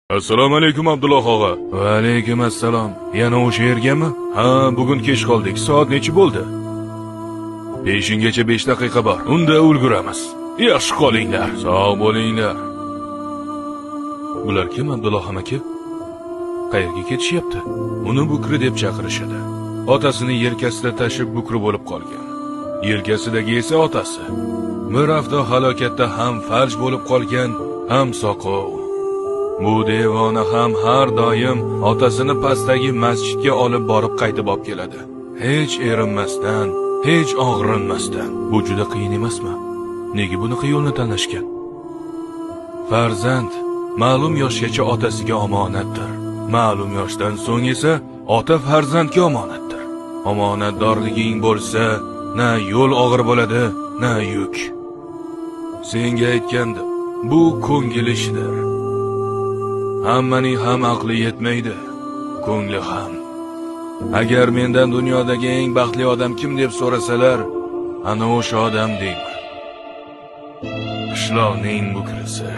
Assalomu alaykum, Abdulloh og'a. Va alaykum assalom. Yana o'sha yergami? Ha, bugun kech qoldik. Soat nechi bo'ldi? Peshingacha 5 daqiqa bor. Unda ulguramiz. Yaxshi qolinglar. Sog' bo'linglar. Bular kim, Abdulloh amaki? Qayerga ketishyapti? Uni bukri deb chaqirishadi. Otasini yelkasida tashib bukri bo'lib qolgan. Yelkasidagi esa otasi. Bir avto halokatda ham farj bo'lib qolgan, ham soqov. Bu devona ham har doim otasini pastdagi masjidga olib borib qaytib olib keladi. Hech erinmasdan, hech og'rinmasdan. Bu juda qiyin emasmi? Nega bunaqa yo'lni tanlashgan? Farzand ma'lum yoshgacha otasiga omonatdir. Ma'lum yoshdan so'ng esa ota farzandga omonatdir. Omonatdorliging bo'lsa, na yo'l og'ir bo'ladi, na yuk. Senga aytgandim, bu ko'ngil ishidir. Hammaning ham aqli yetmaydi, ko'ngli ham. Agar mendan dunyodagi eng baxtli odam kim deb so'rasalar, ana o'sha odam deyman. Qishloqning bukrisi.